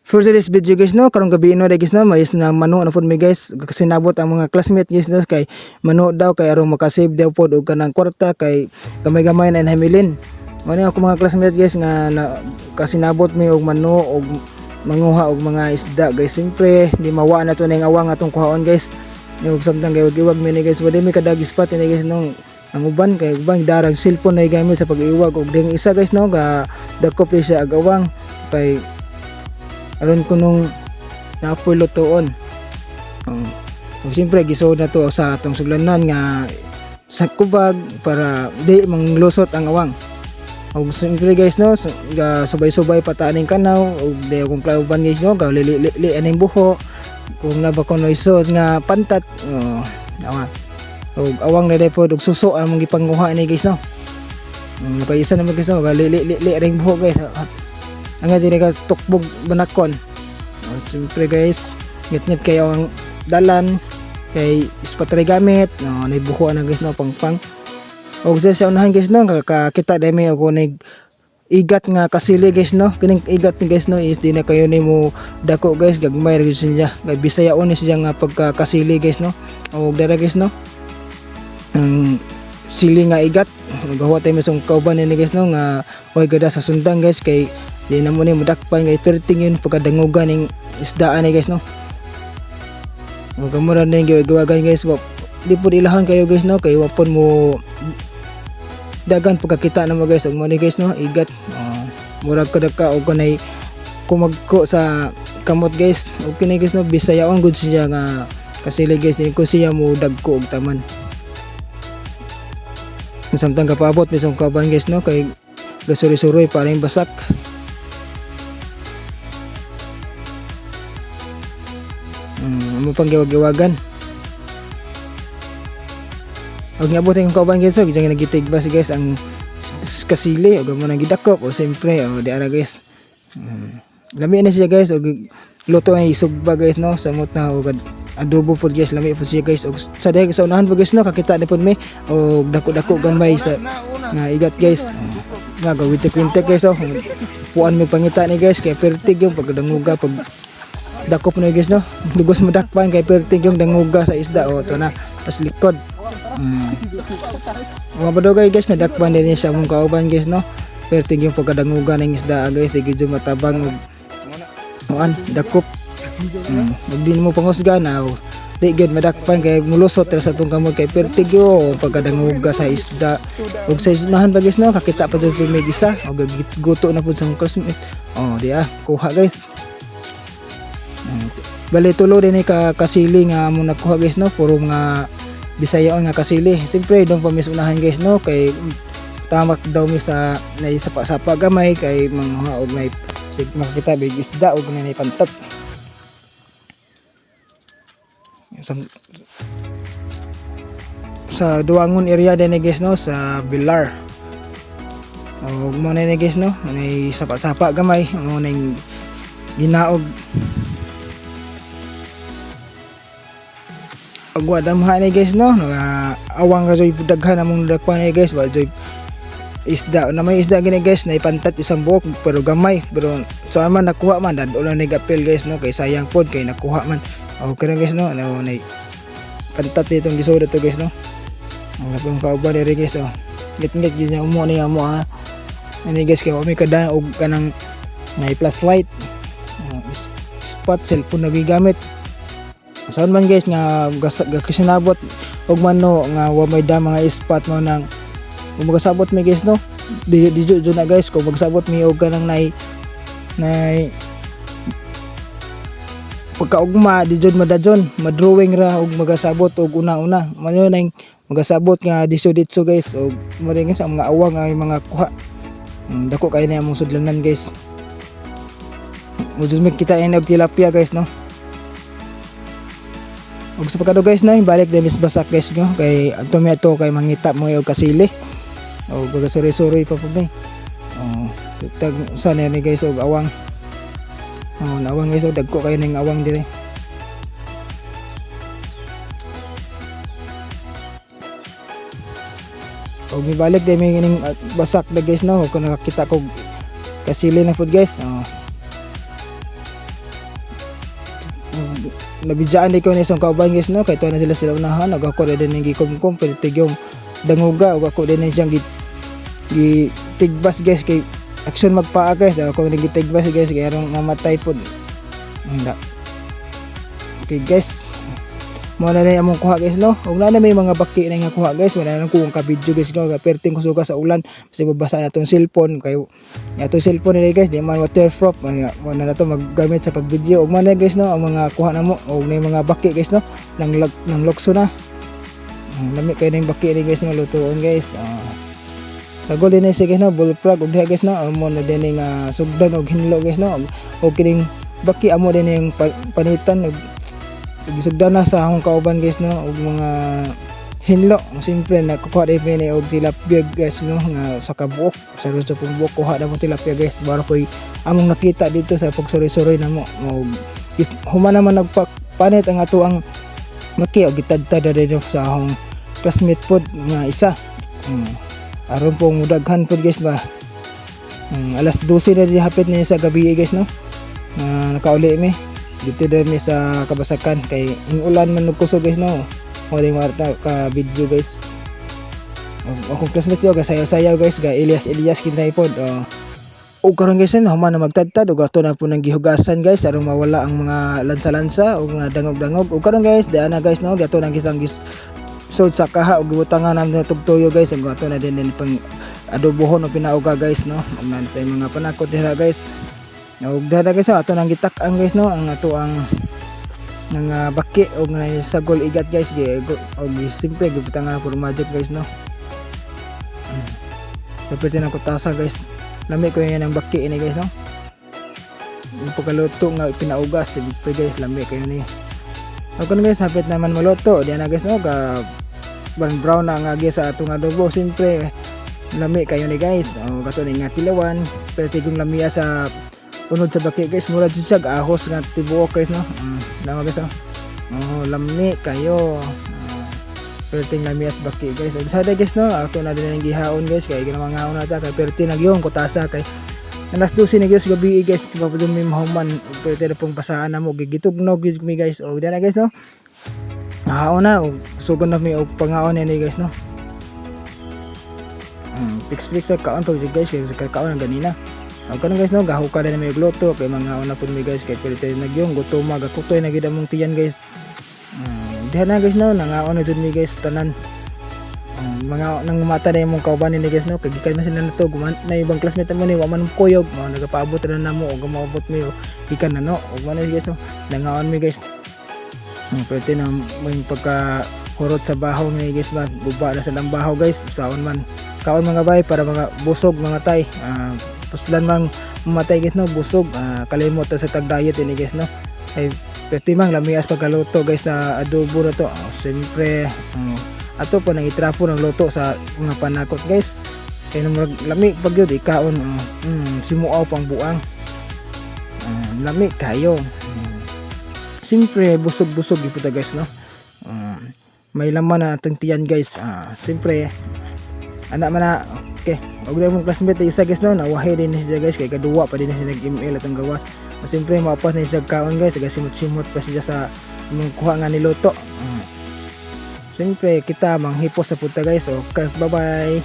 For today's video, guys, no, karong gabi no guys, no, mais na mano na pud mi, guys. Sinabot ang mga classmate, guys, no, kay mano daw kay aron makasave daw pod og kanang kwarta kay gamay-gamay na inhamilin. Mao ni ako mga classmate, guys, nga na, kasinabot mi og mano og manguha og mga isda, guys. Siyempre di mawa na to ning awang atong kuhaon, guys. Yung samtang giwag mi ni, guys, wala mi kadag spot ni, guys, no. Ang uban kay uban darag cellphone na gamit sa pag-iwag, og ding isa, guys, no, ga dakop ni siya ag awang kay aron kunong naapoy lutoon. Ug siyempre gisuod na to sa atong suglanan nga sa kubag para di manglusot ang awang. Ug siyempre, guys, no, so, ga subay-subay pa ta aning kanaw ug di akong klauban, guys, no, ga lili aning buho kung na ba kuno isod nga pantat, oh, awa. Ug awang na day pod ug suso ang among gipanguha ni, guys, no. Napaisa naman, guys, no, ga lili lili ring buho, guys. Ang dili ka tukbog banakon. Oh, siyempre, guys, ngit-ngit kayo ang dalan kay ispatray gamit, no, nay buho na, guys, no, pangpang. Og sa unahan, guys, no, kakakita dami ako nig igat nga kasili, guys, no. Kining igat ni, guys, no, is di na kayo nimo dako, guys, gagmay ra gyud siya. Kay Bisayaon ni siya nga pagkakasili, guys, no. Og dara, guys, no. Ang sili nga igat nagawa tayo misong kauban ni, guys, no, nga oy gada sa sundang, guys, kay di na mo ni mudakpan kay perting yun pagkadangugan ning isdaan ni, guys, no. Ug amo ra ning giwagan, guys, wa di pud ilahon kayo, guys, no, kay wa pud mo dagan pagkakita na mo, guys. Ug mo ni, guys, no, igat, murag kada ka og kanay kumagko sa kamot, guys. Okay na, guys, no, Bisayaon gud siya nga kasili, guys, di ko siya mo dagko og taman. Samtang kapaabot misong kauban, guys, no, kay gasuri-suroy para yung basak. Amo pang giwag-giwagan. Og niabot ang kauban, guys, og diyan nagitigba si, guys, ang kasili og amo nang gidakop o siyempre o di ara, guys. Lami na siya, guys, og luto ni sugba, guys, no, samot na og adobo pod, guys, lami pod siya, guys. Og sa dahil sa unahan po, guys, no, kakita na pod mi og dako-dako gamay sa nga igat, guys. Nga gawintik-wintik, guys, oh. Puan mi pangita ni, guys, kay pertig yung pagdanguga pag dakop na, guys, no. Lugos madakpan kay pertig yung danguga sa isda, oh, to na pas likod. Mga badogay, guys, nadakpan din siya mong kauban, guys, no. Pertig yung pagkadanguga ng isda, guys, di gid matabang og uan dakop. Ug di mo pangusga na, oh, di gyud madakpan kay mulusot ra sa atong kamot kay pertig yo pagkadanguga sa isda. Ug sa unahan pa, guys, no, kakita pa jud may isa og guto na pud sa akong classmate. Oh, di ah, kuha, guys. Bali tulo din ni ka kasili nga among nakuha, guys, no, puro mga Bisayaon nga kasili. Siyempre doon pa mis unahan, guys, no, kay tamak daw mi sa naisapa-sapa gamay kay mga og nay sig makakita big isda og nay pantat. Sa Duwangon area din ni, guys, no, sa Bilar. Og mo na ni, guys, no, nay sapa-sapa gamay mo ning ginaog. Og wa damha ni, guys, no, nga awang ra joy daghan among nadakpan ni, guys, wa joy isda na may isda gini, guys, na ipantat isang buok pero gamay, pero saan man nakuha man dad ulo ni gapil, guys, no, kay sayang pod kay nakuha man. Okay na, guys, no, no nay pantat ditong gisuod to, guys, no. Ang lapong kauban diri, guys, oh, ngit-ngit gyud niya umo niya mo ha ani, guys, kay wa mi kada og kanang nay flashlight. Oh, spot cellphone na gigamit. Saan man, guys, nga gakisinabot og mano nga wa may da mga spot mo nang kung magasabot mi, guys, no, di di di na, guys, kung magsabot mi og kanang nay nay pagkaugma di jud madadyon madrawing ra og magasabot og una-una man yun nang magasabot nga diso ditso, guys, og mo rin sa mga awang nga mga kuha. Dako kay na among sudlanan, guys. Mo jud mi kita ini og tilapia, guys, no. Ug sa pagkado, guys, no, balik din mis basak, guys, no, kay adto mi ato kay mangita mo og kasili og baga suri-suri pa pud ni. Oh, tag usa na ni, guys, og awang. Oh, nawang, guys, og dagko kayo ning awang dire. Og mibalik din mi ning basak na, guys, no, kung nakakita ko kasili na food, guys. Oh. Nabidyaan di ko ni isang kauban, guys, no, kay to na sila sila unahan ug ako din ning gikumkum pero tigyong danguga ug ako din siyang gi tigbas, guys, kay action magpaa, guys. Ako ning gitigbas, guys, kay aron mamatay pod. Hindi. Okay, guys, mo na na among kuha, guys, no. Ug na may mga baki na nga kuha, guys. Wala na kuha ka video, guys, no, perting kusuga sa ulan kasi babasa na tong cellphone kay atong cellphone ni, guys, di man waterproof. Mo na to maggamit sa pag-video. Ug man na, guys, no, ang mga kuha na mo og na mga baki, guys, no, nang lokso na. Lami kayo ng baki ni, guys, no, lutuon, guys. Sagol din siya, guys, no, bullfrog. Ug diha, guys, no, amo na din nga sugdan og hinlo, guys, no. Og kining baki amo din yung panitan og gisugdan na sa akong kauban, guys, no, og mga hinlo. Siyempre nakukuha din mi og tilapia, guys, no, nga sa kabuok sa ron sa pungbuok kuha na mo tilapia, guys. Bara koy among nakita dito sa pagsuroy-suroy namo mo is human naman nagpapanit ang ato ang maki og gitadtad na din sa akong classmate pod nga isa. Aron pong mudaghan pod, guys, ba. Alas 12 na di hapit na sa gabi, guys, no, nga nakauli mi dito din mi sa Kabasakan kay ang ulan man nagkusog, guys, no. Mo din mga ka video, guys. Akong classmate yo sayaw-sayaw, guys, ga Elias Elias kintay pod, oh. O karon, guys, no, human na magtadtad ug ato na po nang gihugasan, guys, aron mawala ang mga lansa-lansa ug mga dangog-dangog. Ug karon, guys, daan na, guys, no, gato nang gisang gis sod sa kaha ug gibutangan namin na tugtuyo, guys. Ug ato na din din pang adobohon o pinauga, guys, no. Ug nantay mga panakot dira, guys. Ug dara, guys, ato nang gitak-ang, guys, no, ang ato ang nga baki og na sagol igat, guys, gi og simple gibutangan na puro magic, guys, no. Dapat din ang kutasa, guys. Lami ko yan ang baki ini, guys, no. Yung pagkaluto nga pinaugas, siyempre, guys, lami kayo ni. Ug kuno, guys, hapit naman maluto. Diyan na, guys, no, ga brown brown na ang agi sa atong adobo. Siyempre lami kayo ni, guys. O kato ni nga tilawan, pero tigong lamia sa unod sa baki, guys, mura jud siya ahos nga tibuok, guys, no. Dama, guys, oh. Oh, lami kayo. Pero ting lami as baki, guys. Ug sada, guys, no, ato na din ang gihaon, guys, kay ginawang haon na ta kay perti nagyong kutasa kay alas 12 na guys gabi, guys, pa pud mi mahuman. Pero na pong pasaan na mo gigitugnog gyud mi, guys. Og dana, guys, no, haon na ug sugon na mi og pangaon ni, guys, no. Fix fix kaon pa jud, guys, kay kaon ang ganina. Og karon, guys, no, gahuka na mi og luto kay mga una pud mi, guys, kay perti nagyong gutoma gakutoy na gid among tiyan, guys. Diha na, guys, no, nangaon na jud mi, guys, tanan. Mga nang mata na imong kauban ni, guys, no, kay gikan man sila nato guman na ibang classmate mo ni wa man kuyog mao nagapaabot na namo og maabot mi o gikan na, no. Ug man, guys, no, nangaon mi, guys. Pwede na may pagka hurot sa bahaw ni, guys, ba guba na sa lambahaw, guys. Saon man kaon mga bay para mga busog mga tay. Puslan mang mamatay, guys, no, busog. Kalimot ta sa tag diet ini, guys, no, kay pwede mang lamias pagkaluto, guys, sa adobo na to. Siyempre ato po nang itrapo ng luto sa mga panakot, guys, kay nung lami pag yun ikaon, simuaw pang buang. Lami kayo. Siyempre busog-busog gyud ta, guys, no. May laman na atong tiyan, guys. Siyempre ana man na. Okay, og mong classmate isa, guys, no, nawahi din siya, guys, kay kaduwa pa din siya nag-ML atong gawas. Siyempre mapas na siya kaon, guys, simot-simot pa siya sa imong kuha nga niluto. Siyempre kita manghipos sa punta, guys. Okay, bye bye.